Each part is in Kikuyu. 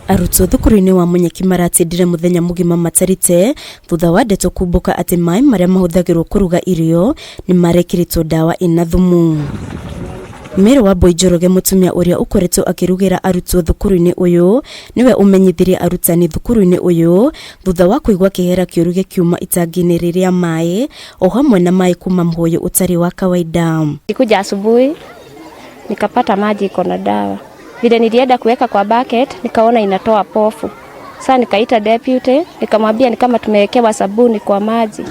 Arutwo thukuru-inĩ wa Munyeki maratindire muthenya mugima matarite thutha wa ndeto kumbũka atĩ maĩ marĩa mahũthagĩrwo kũruga irio nĩ marekĩrĩtwo ndawa ĩna thumu. Mary Wambui Njoroge, mũtumia ũrĩa ũkoretwo akĩrugĩra arutwo thukuru-inĩ ũyũ, nĩwe ũmenyithirie arutani thukuru-inĩ ũyũ thutha wa kũigua kĩhera kĩũru gĩkiuma itangi-inĩ rĩrĩa maĩ o hamwe na maĩ kuma mũhũyũ ũtarĩ wa kawaida. Nilikuja asubuhi nikapata maji iko na dawa. Vile nilienda kuweka kwa bucket nikaona inatoa pofu. Sasa nikaita deputy, nikamwambia ni kama tumewekewa sabuni kwa maji.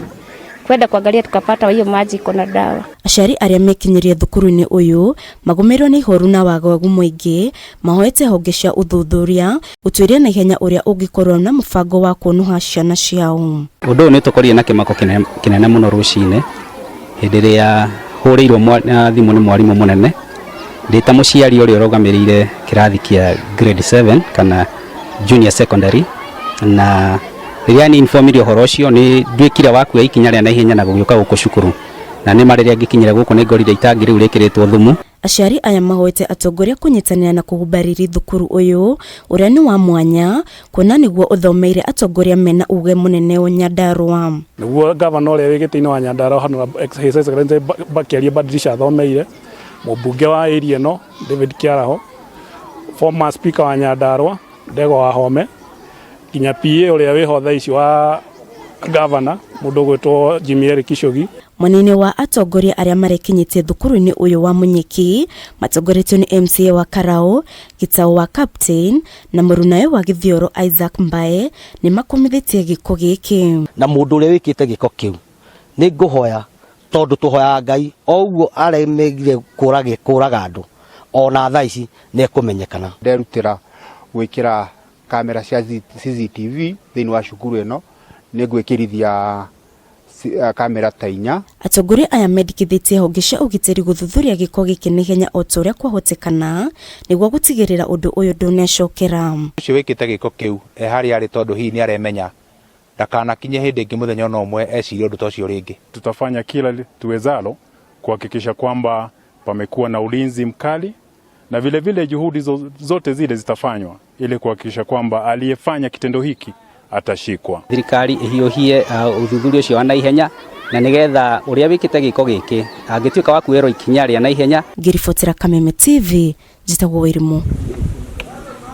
Kwenda kuangalia tukapata hiyo maji iko na dawa. Aciari arĩa mekinyirie thukuru-inĩ ũyũ magũmĩirwo nĩ ihoru na wagagu mũingĩ, mahoete honge cia ũthuthuria gũtuĩria na ihenya ũrĩa ũngĩkorwo na mũbango wa kuonoha ciana ciao. Ũndũ ũyũ nĩ ũtũkorire na kĩmako kĩnene mũno rũcinĩ hĩndĩ ĩrĩa hũrĩirwo na thimũ nĩ mwarimũ mũnene ndĩ ta mũciari ũrĩa ũrũgamĩrĩire kĩrathi kĩa grade 7 kana junior secondary. Na rĩrĩa ni informire ũhoro ũcio, nĩ nduĩkire wa kuoya ikinya rĩa naihenya na gũgĩũka gũkũ cukuru, na nĩ ma rĩrĩa ngĩkinyire gũkũ nĩ ngorire itangi rĩu rĩkĩrĩtwo thumu. Aciari aya mahoete atongoria kũnyitanĩra na kũhumba riri thukuru ũyũ ũrĩa nĩ wa mwanya, kuona nĩguo ũthomeire atongoria mena uge mũnene wa Nyandarua. Nĩguo gavana ũrĩa wĩ gĩtĩ-inĩ wa Nyandarua hano, His Excellency Kiarie Badilisha, athomeire mũmbunge wa area ĩno David Kiaraho, former speaker wa Nyandarua Ndegwa wa Home, nginya PA ũrĩa wĩho thaa ici wa gavana, mũndũ ũgwĩtwo Jimmy Eric Kishogi. Mwena-inĩ wa atongoria arĩa marekinyĩtie thukuru-inĩ ũyũ wa Munyeki matongoretio nĩ MCA wa Karau, Gitau wa Captain na mũrunawe wa Githioro Isaac Mbae, nĩ makumithĩtie gĩko gĩkĩ. Na mũndũ ũrĩa wĩkĩte gĩko kĩu, nĩ ngũhoya, tondũ tũhoyaga Ngai o ũguo aremegire kũraga andũ, ona thaa ici nĩ ekũmenyekana. Nderutĩra gwĩkĩra kamera cia CCTV thĩinĩ wa cukuru ĩno, nĩ ngwĩkĩrithia kamera ta 4. Atongoria aya mendekithĩtie honge cia ũgitĩri gũthuthuria gĩko gĩkĩ na ihenya o ta ũrĩa kwahotekana nĩguo gũtigĩrĩra ũndũ ũyũ ndũnecokera. Ũcio wĩkĩte gĩko kĩu e harĩa arĩ, tondũ hihi nĩ aremenya, ndakanakinye hĩndĩ ĩngĩ mũthenya ona ũmwe ecirie ũndũ ta ũcio rĩngĩ. Tutafanya kila tuwezalo kuhakikisha kwamba pamekuwa na ulinzi mkali, na vile vile juhudi zote zile zitafanywa ili kuhakikisha kwamba aliyefanya kitendo hiki atashikwa. Thirikari ĩhiũhie ũthuthuria ũcio wa naihenya, na nĩgetha ũrĩa wĩkĩte gĩko gĩkĩ angĩtuĩka wa kuoerwo ikinya rĩa naihenya. Ngĩribotera Kameme TV, njĩtagwo Wairimu.